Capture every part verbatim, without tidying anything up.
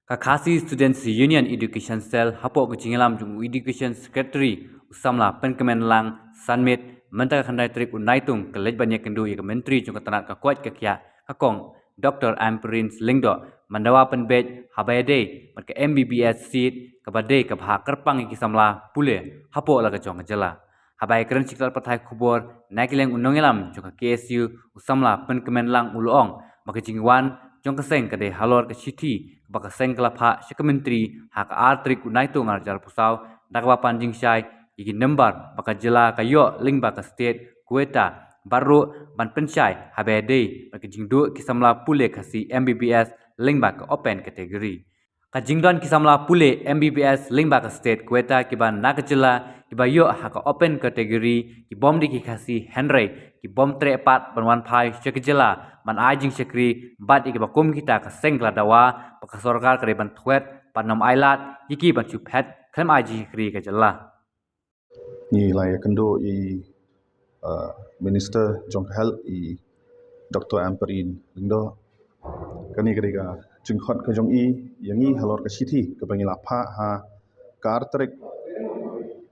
Ka Khasi Students Union Education Cell hapoh ka jingïalam jong u Education Secretary u samla Pynkmenlang Sanmit mynta ka khyndai tarik u Naitung ka leit ban ïakynduh ïa ka Myntri jong ka tnat ka koit ka khiah ka Kong Doctor Ampareen Lyngdoh ban dawa pynbeit haba ïadei bad ka M B B S seat kaba dei kaba hap kyrpang ïa ki samla pule hapoh la ka jong ka jylla. Haba ïakren sha ki lad pathai khubor na ki liang u nongïalam jong ka K S U u samla Pynkmenlang u la ong ba ka jingwan jong ka seng ka dei halor ka shithi kaba ka seng ka la phah sha ka Myntri ha ka ar tarik u Naitung ar hajar arphew saw da kaba pan jingshai ïa ki number ba ka jylla ka ïoh lyngba ka state quota bad ruh ban pynshai haba ïadei bad ka jingduh ki samla pule Khasi M B B S lyngba ka open category. Ka jingdon ki samla pule M B B S lyngba ka state quota kiba na ka jylla kiba ïoh ha ka open category ki bym dei ki Khasi hynrei ki bym treh pat ban wan phai sha ka jylla ban ai jingshakri bad ïa kiba kum kita ka seng ka la dawa ba ka sorkar ka dei ban thwet ban ym ailad ïa ki ban shu phet khlem ai jingshakri ka jylla. Ngi la ïakynduh ïa i, uh, Minister jong ka Health, i Doctor Ampareen Lyngdoh. Kane ka dei ka jingkhot ka jong i ïa ngi halor ka shithi kaba ngi la phah ha ka ar tarik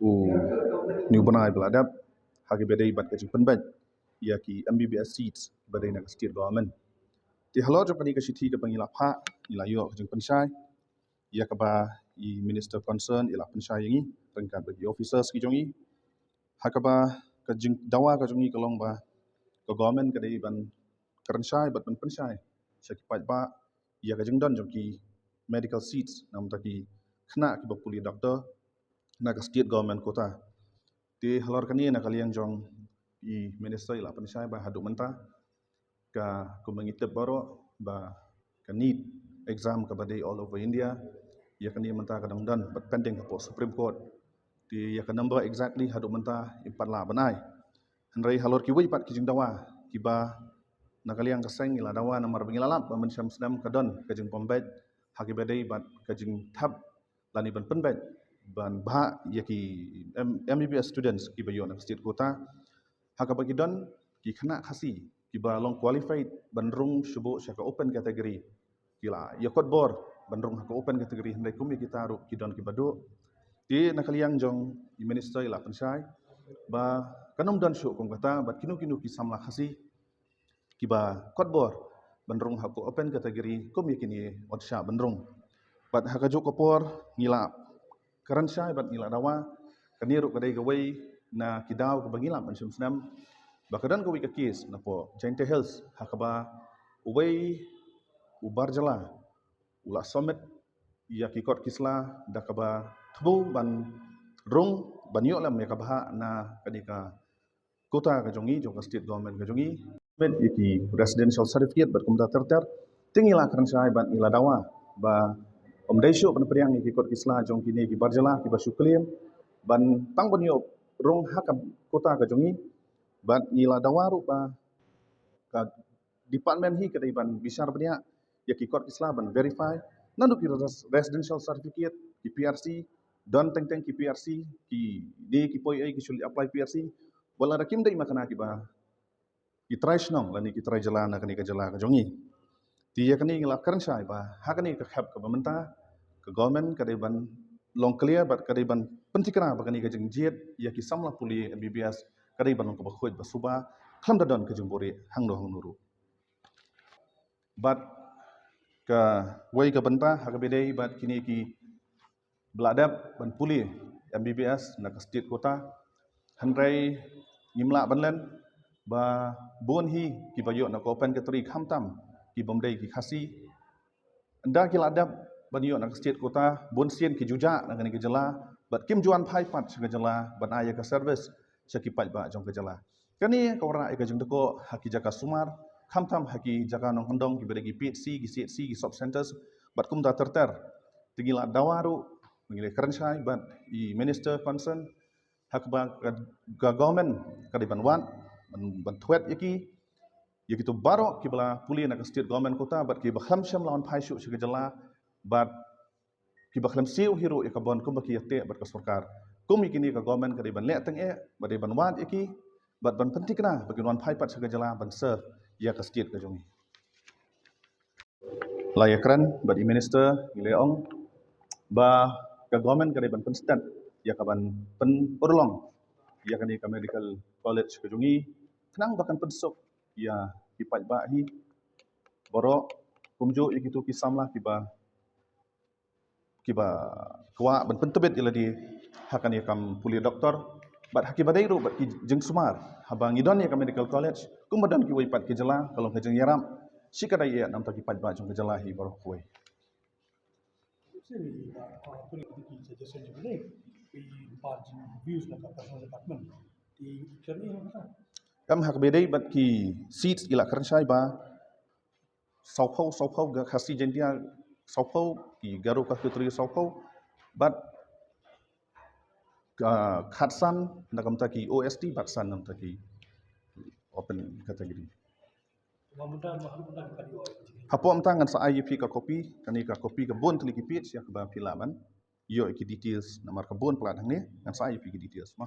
u Naitung ba la dep ha kaba ïadei bad ka jingpynbeit ïa ki M B B S seats ba dei na ka state government. Te halor jong kane ka shithi kaba ngi la phah, ngi la ïoh ka jingpynshai ïa kaba i minister concern i la pynshai ïa ngi ryngkat bad ki officers ki jong i. Ha kaba ka jingdawa ka jong i ka long ba ka government ka dei ban kren shai bad ban pynshai sha ki paidbah ïa ka jingdon jong ki medical seats namar ki khynnah kiba pule doctor na ka state government quota. Te halor kane na ka liang jong i minister i la pynshai ba haduh mynta ka, kumba ngi tip baroh ba ka NEET exam kaba dei all over India, ïa kane mynta ka dang don bad pending hapoh Supreme Court. Te ïa ka number exactly haduh mynta ngim pat lah ban ai. Hynrei halor kiwei pat ki jingdawa kiba na ka liang ka seng ngi la dawa namar ba ngi la lap ba mynshem snem ka don ka jingbym beit ha kiba dei bad ka jingthep lane ban pynbeit ban bha ïa ki M-, M B B S students kiba ïoh na ka state quota. Ha kaba ki don ki khynnah Khasi kiba long qualified ban rung shuh sha ka open category. Ki la ïa kot bor ban rung ha ka open category hynrei kum ïa kita ruh ki don kiba duh. Te na ka liang jong i minister i la pynshai ba kan ym don shuh kum kata bad kino kino ki samla Khasi kiba kot bor ban rung ha ka open category kum ïa kine wat shah ban rung. Bad ha kajuh ka por ngi la kren shai bad ngi la dawa kane ruh ka dei kawei na ki daw kaba ngi la mynshem snem ba ka don kawei ka case napoh Jaintia Hills ha kaba uwei u bar jylla u la submit ïa ki kot ki sla da kaba thmu ban rung ban ïoh lem ïa kaba hap na kane ka quota ka jong i jong ka state government ka jong i. Met ïa ki residential certificate bad kumta ter ter. Te ngi la kren shai bad ngi la dawa ba ym dei shuh ban pdiang ïa ki kot ki sla jong kine ki bar jylla kiba shu claim ban tang ban ïoh rung ha ka quota ka jong i. Bad ngi la dawa ruh ba ka department hi ka dei ban bishar bniah ïa ki kot ki sla ban verify naduh ki res-, residential certificate, ki P R C, don teng teng ki P R C, ki dei ki poi ei ki shu apply P R C. Wat la da kim dei ma kane kiba ki trai shnong lane ki trai jylla na kane ka jylla ka jong i. Te ïa kane ngi la kren shai ba ha kane ka khep kaba mynta ka government ka dei ban long clear bad ka dei ban pyntikna ba kane ka jingjied ïa ki samla pule M B B S ka dei ban long kaba khuid ba suba khlem da don ka jingbuhrieh hangno hangno ruh. Bad kawei ka bynta ha kaba ïadei bad kine kiba la dep ban pule M B B S na ka state quota. Hynrei ngim lah ban len ba bun hi kiba ïoh na ka open category khamtam ki bym dei ki Khasi. Ynda ki la dep ban ïoh na ka state quota bun sien ki ju jah na kane ka jylla bad kim ju wan phai pat sha ka jylla ban ai ïa ka service sha ki paidbah jong ka jylla. Kane ka wanrah ïa ka jingdukor ha ki jaka sumar khamtam ha ki jaka nongkyndong kiba dei ki P H C, ki C H C, ki sub centers bad kumta ter ter. Te ngi la dawa ruh ngi la kren shai bad i minister concern ha kaba ka, ka government ka dei ban wad ban, ban thwet ïa ki ïa kito baroh kiba la pule na ka state government quota bad kiba khlem shym la wan phai shuh sha ka jylla bad kiba khlem siew hi ruh ïa ka bond kumba ki ïateh bad ka sorkar. Kum ïa kine ka government ka dei ban leh teng eh bad dei ban wad ïa ki bad ban pyntikna ba kin wan phai pat sha ka jylla ban serve ïa ka state ka jong i. La ïakren bad i minister, ngi la ong ba ka government ka dei ban pynstet ïa ka ban pynurlong ïa kane ka medical college ka jong ngi, khnang ba kan pynsuk ïa ki paidbah hi baroh, kumjuh ïa kito ki samla kiba kiba kwah ban pyntbit ïa lade ha kane ka kam pule doktor, bad ha kiba dei ruh bad ki jingsumar haba ngi don ïa ka medical college, kumba don kiwei pat ki jylla, ka long ka jingïarap shikatdei ïa namar ki paidbah jong ka jylla hi baroh kawei. Em, ha kaba dei bad ki seats, i la kren shai ba sawphew, sawphew, ka Khasi Jaintia sawphew, ki Garo Kashmiri sawphew, bad ka khatsan na ka bynta ki O S T, bad san na ka bynta ki open category. Hapoh mynta ngan sa ai ïa phi ka copy, kane ka copy ka bun tylli ki page ïa kaba phi lah ban ïoh ki details, namar ka bun palat hangne, ngan sa ai ïa phi ki details ma.